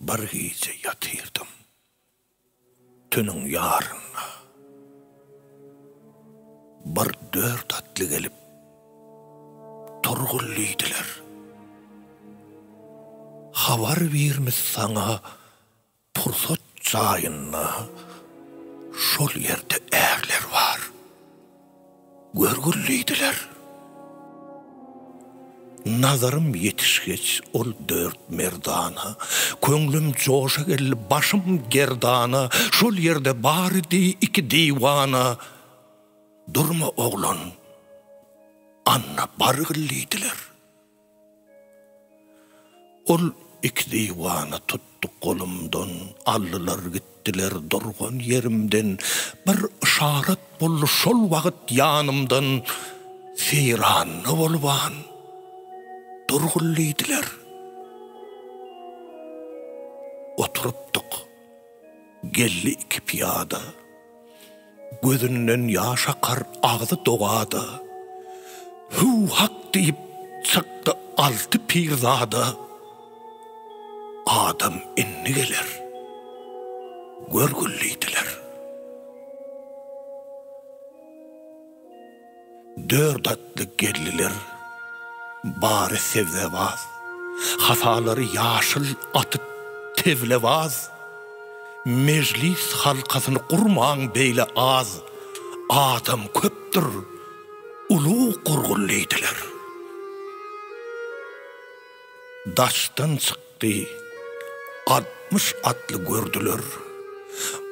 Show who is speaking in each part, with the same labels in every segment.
Speaker 1: Bir gije ýatyrdym. Tünüň ýarynda. Bir dört atly gelip, Turgul diýdiler. Habar birmiz saňa pursat jaýynda şol ýerde ärler bar. Görgül diýdiler. Nazarym ýetişgeç ol dört merdana, Köňlüm joşa geldi, başym gerdana, Şol ýerde bar idi iki diwana, Durma oglan, anna bargyl diýdiler. Ol iki diwana tutdy golumdan, Aldylar gitdiler durgan ýerimden, Bir yşarat boldy şol wagt ýanymdan, Seýranda boluban durgul diýdiler. Oturypdyk, geldi iki pyýada. Gözünden ýaş akar, agzy dogada. Hüw hak diýip çykdy alty pirzada. Adam indi geler, görgül diýdiler. Dört atly geldiler, bary sebzebaz, Hasalary ýaşyl, aty teblebaz. Mejlis halkasyny gurmaň beýle az, Adam köpdür, ulug gurgul diýdiler. Daşdan çykdy, 60 atly gördüler.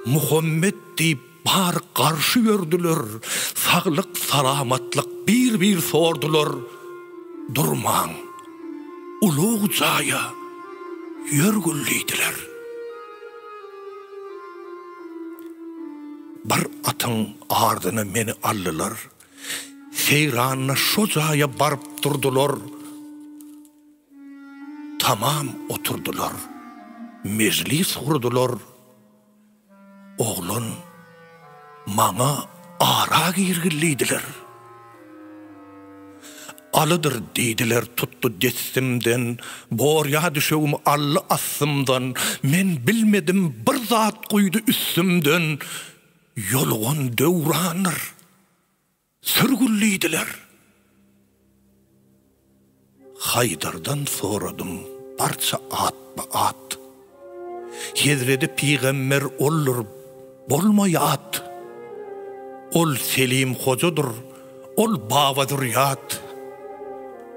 Speaker 1: Muhammet diýip Bary garşy ýördüler, Saglyk-salamatlyk bir-bir sordular, Durmaň, ulug jaýa ýörgül diýdiler. Bir atyň ardyna meni aldylar, Seýranda şo jaýa baryp durdular. Tamam oturdylar, mejlis gurdular. Oglan, maňa ara girgil diýdiler. Alydyr diýdiler, tutdy dessimden, Borýa düşegimi aldy astymdan, Men bilmedim, bir zat guýdy üstümden, Ýolugan döwrandyr. Sürgül diýdiler. Haýdardan soradym barça atba-at. Hezredi pygamber oldur, bolma ýat. Ol Selim hojadyr, ol Baba zürýat.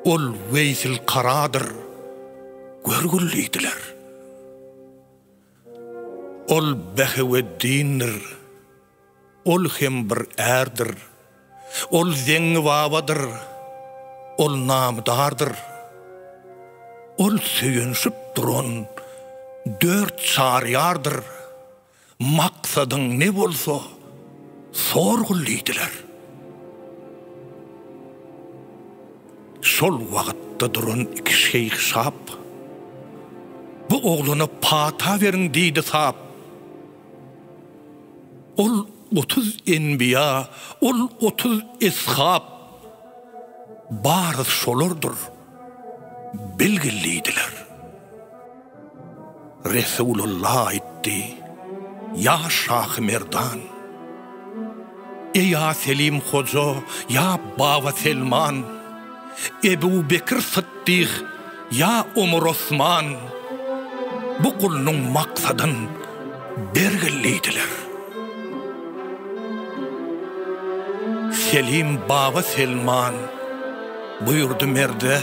Speaker 1: Ol Weýsil Karadyr, görgül diýdiler. Ol Beheweddindir. Ol hem bir ärdir. Ol Zeňňi babadyr. Ol namdardyr. Ol söýenişip duran dört çaryýardyr. Maksadyň ne bolsa, sorgul diýdiler. Şol wagtda duran iki şeýh şap, Bu oglana pata beriň diýdi sap. Ol 30 enbiýa, ol 30 eshap, Barys şolardyr, bilgil diýdiler. Resulalla aýtdy, Ýa Şahy-Merdan, Eý-a Selim hoja, ýa Baba Selman, Ebu Bekir Sytdyh, Ýa Omar Osman, bu gulunyň maksadyn bergil diýdiler. Selim baba Selman buýurdy merde,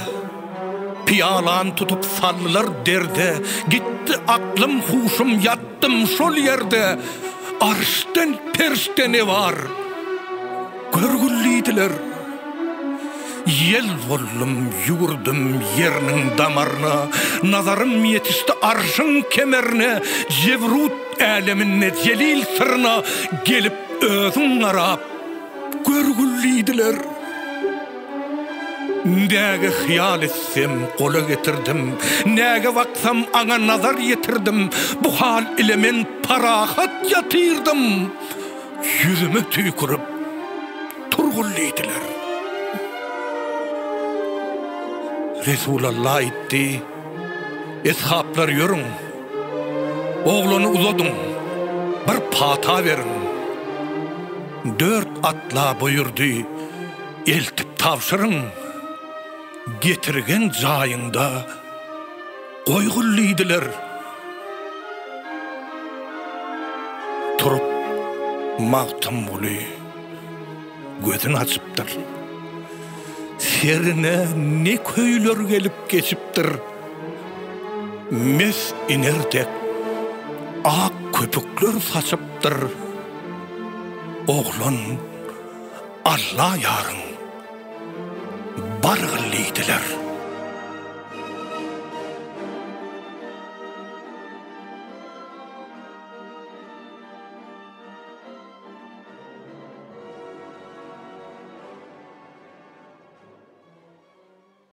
Speaker 1: Pyýalany tutup saldylar derde, Gitdi aklym-huşum ýatdym şol ýerde, Arşdan perişde ne bar, görgül diýdiler. Ýel boldum, ýüwürdim ýeriniň damaryna, Nazarym ýetişdi arşyň kemerine, Jebrut äleminde jelil syryna Gelip özüň garap, görgül diýdiler. Näge hyýal etsem, gola getirdim, Näge baksam, aňa nazar ýetirdim, Bu hal ile men parahat ýatyrdym. Ýüzüme tüýkürip, Turgul diýdiler. Resulalla aýtdy, Eshaplar ýörüň! Oglany uzadyň, bir pata beriň. Dört atla buýurdy, eltip tabşyryň. Getirgen jaýyňda goýgul diýdiler. Turup Magtymguly gözün açypdyr. Serine ne köýler gelip geçipdir. Mes iner dek ak köpükler saçypdyr. Oglan Alla ýaryň bargyl diýdiler.